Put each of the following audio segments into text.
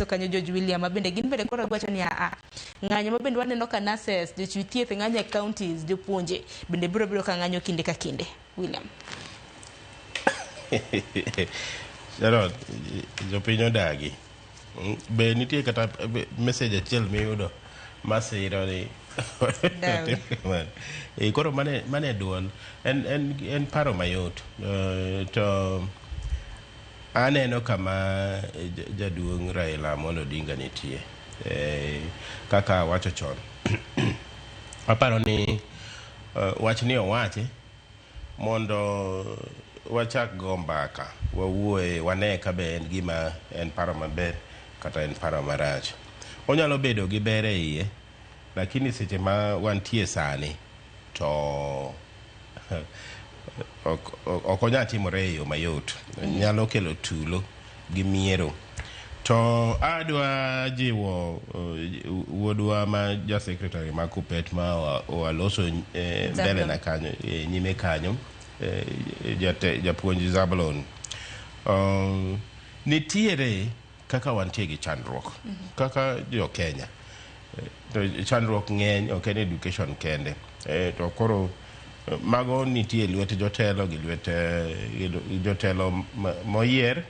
Kanyo George William ma bende gin bende koro giwacho ni aa ng'anyo ma bende waneno ka nurses, jochiw thieth ng'anyo e counties, jopuonje bende biro bedo ka ng'anyo kinde ka kinde. William. Sharon, jopiny odagi. Be nitie kata message achiel miyudo masiro ni Dawi. Koro mane duol en paro mayot. To aneno kama jaduong' Raila Amolo Odinga nitie. Kaka awacho chon. Aparo ni wach ni owachi mondo wachak go mbaka, wawuoye, wane ka be en gima en paro maber kata en paro marach. Onyalo bedo gi ber e iye, lakini seche ma wantie sani to ok onyal timore e yo mayot. Nyalo kelo tulo gi miero. To adwa jiwo wuodwa ma ja secretary ma Kuppet ma waloso mbele na kanyo, nyime kanyo, japuonj Zablon. Nitiere kaka wantie gi chandruok kaka jo Kenya. To chandruok ng'eny, ok en education kende. To koro mago nitie lwet jotelo gi lwet jotelo moyier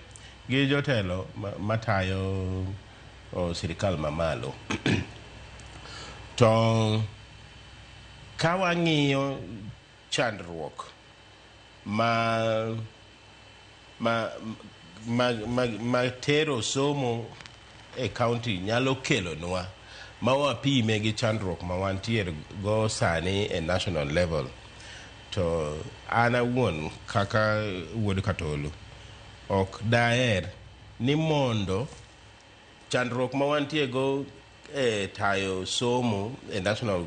gi jotelo matayo sirikal mamalo. To ka wang'iyo chandruok ma tero somo e county nyalo kelonwa ma wapime gi chandruok ma wantiere go sani e national level, to an awuon kaka wuod Katolo ok daher ni mondo chandruok ma wantie go e tayo somo e national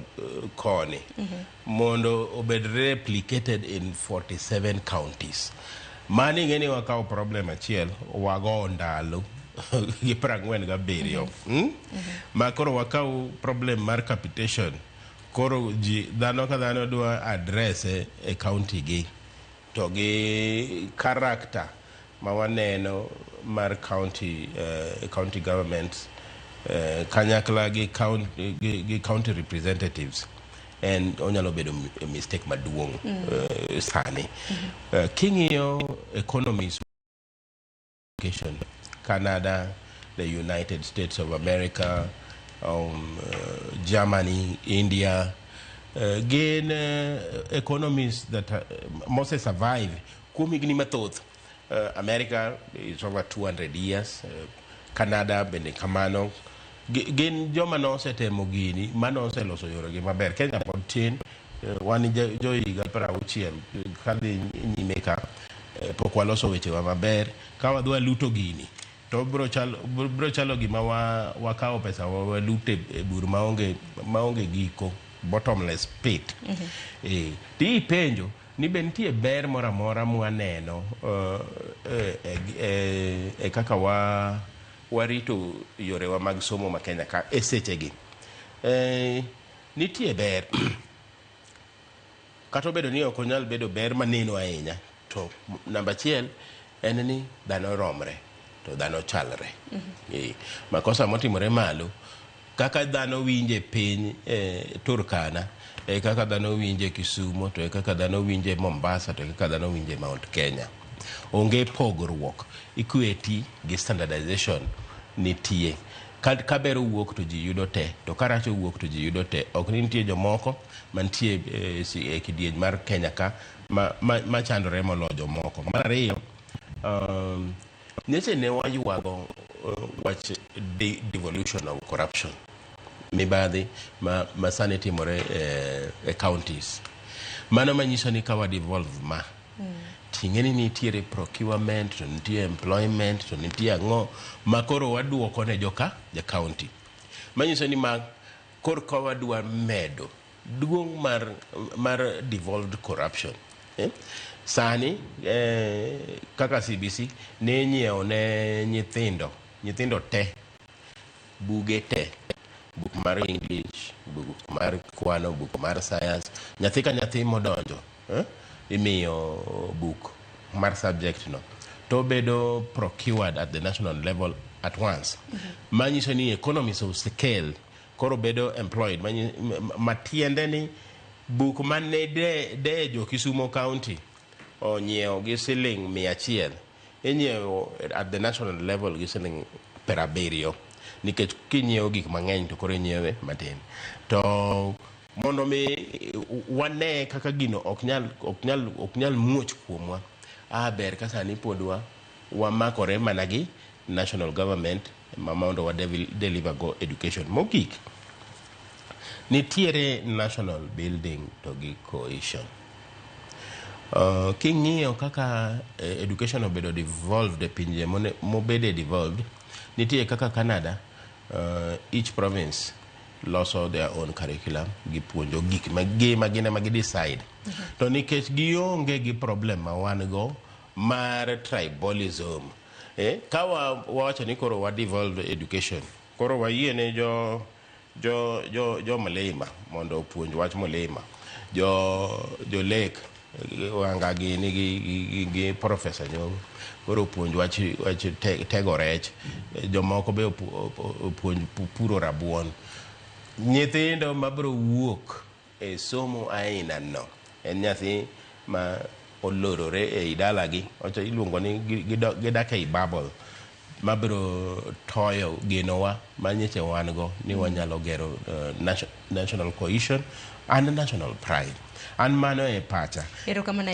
koni mondo obed replicated in 47 counties. Mani ing'e ni wakawo problem achiel wago ndalo gi 47. Ma koro wakaw problem mar capitation, koro ji dhano ka dhano dwa address e county gi to gi character ma waneno mar county governments kanyakla gi county representatives en onyalo bedo mistake maduong'. Sani king'iyo economies, education, Canada, the United States of America, Germany, India, gin economies that mose survive kuom higni mathoth. America is over 200 years, Canada bende kamano. Gin joma nosetemo gini ma noseloso yoregi maber. Kenya pod tin, wan jo higa 60 kadhi nyime ka, pok waloso wechewa maber. Ka wadwa luto gini to bro chalo gima wakawo pesa wa walute e bur maonge giko, bottomless pit. Tipenjo ni be nitie ber moro amora mwaneno e kaka wa warito yorewa mag somo ma Kenya ka e sechegi. Nitie ber kata obedo ni ok onyal bedo ber maneno ahinya, to namba achiel en ni dhano romre to dhano chalre. Makosa motimore malo kaka dhano winje piny Turkana e kaka dhano winje Kisumo to e kaka dhano winje Mombasa to e kaka dhano winje Mount Kenya. Onge pogruok, equity gi standardization nitie. Ka ber owuok to ji yudo te, to ka rach owuok to ji yudo te. Ok ni nitie jomoko mantie e kidieny mar Kenya ka ma chandore moloyo jomoko. Mar ariyo, nyocha ne waywago wach devolution of corruption, mibadhi ma sani timore e counties. Mano manyiso ni ka wa devolve ma ting'e ni nitiere procurement to nitie employment to nitie ang'o ma koro waduoko ne joka ja county, manyiso ni ma koro ka wadwa medo duong' mar devolved corruption, eh? Sani kaka CBC ne inyiewo ne nyithindo te buge te, buk mar English, buk mar kwano, buk mar science, nyathi ka nyathi modonjo, eh? Imiyo buk mar subject no to obedo procured at the national level. at once. Manyiso ni economies of scale koro bedo employed. Matiende ni buk mane de jo Kisumo County onyiewo gi siling 100, inyiewo at the national level gi siling 70, nikech kinyiewo gik mang'eny to koro inyiewe matin. To mondo mi wane kaka gino ok nyal muoch kuomwa, ber ka sani pod wa wamakore mana gi national government ma mondo wa deliver go education. Mogik, nitiere national building to gi cohesion. King'iyo kaka education obedo devolved e pinje mobede devolved, nitie kaka Canada, each province loso their own curriculum, gipuonjo gik ma gin ema gi decide. To nikech gionge gi problem ma wan go mar tribalism, ka wawacho ni koro wa devolve education, koro wayie ne jo Mlima mondo opuonj wach Mlima, jo Lake Wanga gini gi Professor Nyong'o koro opuonj wach tego rech, jomoko be opuonj puro rabuon. Nyithindo mabiro wuok e somo aina no en nyathi ma olorore ei dalagi, ocho iluongo ni gidak ei bubble, mabiro toyo genowa manyiche wan go ni wanyalo gero national cohesion and national pride. An mano e pacha. Erokamano.